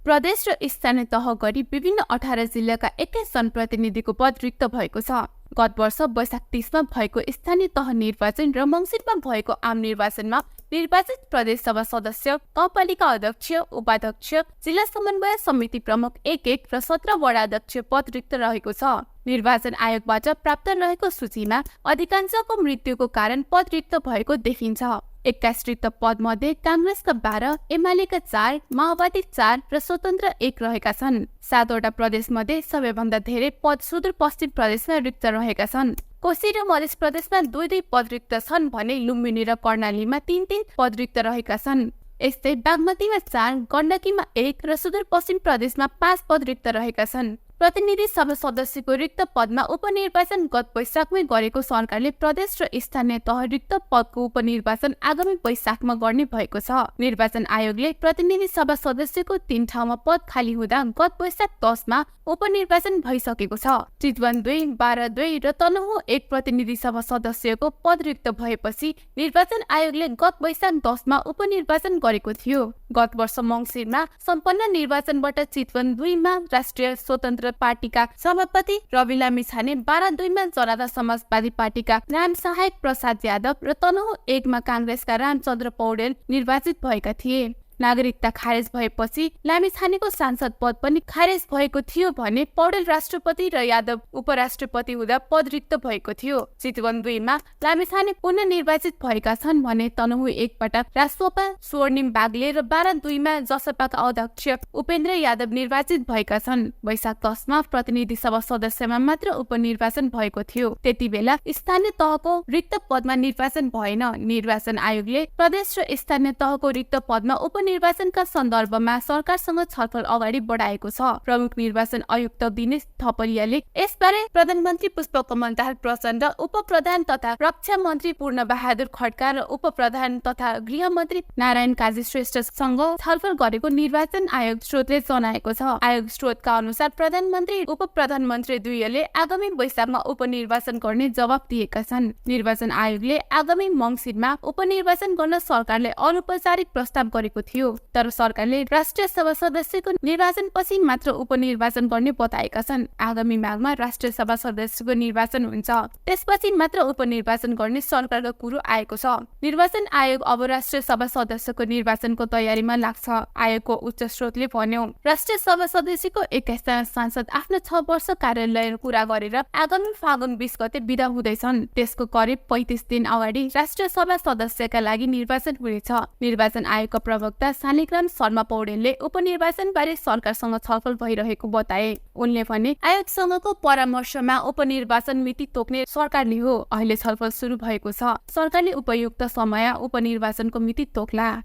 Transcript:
प्रदेश र स्थानीय तह गरी विभिन्न 18 जिल्लाका 21 जनप्रतिनिधिको पद रिक्त भएको छ। गत वर्ष वैशाख 30 मा भएको स्थानीय तह निर्वाचन र मङ्सिरमा भएको आम निर्वाचनमा निर्वाचित प्रदेश सभा सदस्य, गाउँपालिका अध्यक्ष, उपाध्यक्ष, जिल्ला समन्वय समिति प्रमुख 1-1 र 17 वडा अध्यक्ष पद रिक्त रहेको छ। निर्वाचन आयोगबाट प्राप्त रहेको सूचीमा अधिकांशको मृत्युको कारण पद रिक्त भएको देखिन्छ। 21 रिक्त पद मध्ये कांग्रेसका 12, एमालेका 4, माओवादी 4 र स्वतन्त्र 1 रहेका छन्। 7 वटा प्रदेश मध्ये सबैभन्दा धेरै पद सुदूरपश्चिम प्रदेशमा रिक्त रहेका छन्। कोशी र मध्य प्रदेशमा 2-2 पद रिक्त छन् भने लुम्बिनी र कर्णालीमा 3-3 पद रिक्त रहेका छन्। यस्तै बागमतीमा 4, गण्डकीमा 1 र सुदूरपश्चिम प्रदेशमा 5 पद रिक्त रहेका छन्। प्रतिनिधि सभा सदस्यको रिक्त पदमा उपनिर्वाचन गत वैशाखमै गरेको सरकारले प्रदेश र स्थानीय तह रिक्त पदको उपनिर्वाचन आगामी वैशाखमा गर्ने भएको छ। निर्वाचन आयोगले प्रतिनिधि सभा सदस्यको 3 ठाउँमा पद खाली हुँदा गत वैशाख 10 मा उपनिर्वाचन भइसकेको छ। चितवन 2, 12-2 र तनहुँ 1 प्रतिनिधि सभा सदस्यको पद रिक्त भएपछि निर्वाचन आयोगले गत वैशाख 10 मा उपनिर्वाचन गरेको थियो। गत वर्ष मङ्सिरमा सम्पन्न निर्वाचनबाट चितवन 2 मा राष्ट्रिय स्वतन्त्र पार्टीका सभापति रवि लामिछाने, 12-2 मा जनता समाजवादी पार्टीका राम सहायक प्रसाद यादव र तनहुँ 1 मा कांग्रेसका रामचन्द्र पौडेल निर्वाचित भएका थिए। नागरिकता खारेज भएपछि लामिछानेको सांसद पद पनि खारेज भएको थियो भने पौडेल राष्ट्रपति र यादव उपराष्ट्रपति हुँदा पद रिक्त भएको थियो। चितवन 2 मा लामिछाने पुनः निर्वाचित भएका छन् भने तनहुँ 1 बाट राष्ट्रपा स्वर्णिम बागले र 12-2 मा जसपाका अध्यक्ष उपेन्द्र यादव निर्वाचित भएका छन्। वैशाख 10 मा प्रतिनिधि सभा सदस्यमा मात्र उपनिर्वाचन भएको थियो। त्यति बेला स्थानीय तहको रिक्त पदमा निर्वाचन भएन। निर्वाचन आयोगले प्रदेश र स्थानीय तहको रिक्त पदमा निर्वाचनका सन्दर्भमा सरकारसँग छलफल अगाडि बढाएको छ। प्रमुख निर्वाचन आयुक्त दिनेश थपलियाले यसबारे प्रधानमन्त्री पुष्पकमल दाहाल प्रचण्ड, उपप्रधान तथा रक्षा मन्त्री पूर्ण बहादुर खड्का र उपप्रधान तथा गृहमन्त्री नारायण काजी श्रेष्ठसँग छलफल गरेको निर्वाचन आयोग स्रोतले जनाएको छ। आयोग स्रोतका अनुसार प्रधानमन्त्री उपप्रधानमन्त्री दुवैले आगामी वैशाखमा उपनिर्वाचन गर्ने जवाब दिएका छन्। निर्वाचन आयोगले आगामी मङ्सिरमा उपनिर्वाचन गर्न सरकारले अनौपचारिक प्रस्ताव गरेको थियो, तर सरकारले राष्ट्रिय सभा सदस्यको निर्वाचनपछि मात्र उपनिर्वाचन गर्ने बताएका छन्। आगामी माघमा राष्ट्रिय सभा सदस्यको निर्वाचन हुन्छ, त्यसपछि मात्र उपनिर्वाचन गर्ने सरकारको कुरो आएको छ। निर्वाचन आयोग अब राष्ट्रिय सभा सदस्यको निर्वाचनको तयारीमा लाग्छ। आयोगको उच्च स्रोतले भन्यो, राष्ट्रिय सभा सदस्यको 21 जना सांसद आफ्नो 6 वर्ष कार्यालय पूरा गरेर आगामी फागुन 20 गते बिदा हुँदैछन्। त्यसको करिब 35 दिन अगाडि राष्ट्रिय सभा सदस्यका लागि निर्वाचन हुनेछ। निर्वाचन आयोगका प्रवक्ता शालिग्राम शर्मा पौडेलले उपनिर्वाचन बारे सरकारसँग छलफल भइरहेको बताए। उनले भने, आयोगसँगको परामर्शमा उपनिर्वाचन मिति तोक्ने सरकारले हो। अहिले छलफल सुरु भएको छ। सरकारले उपयुक्त समय उपनिर्वाचनको मिति तोक्ला।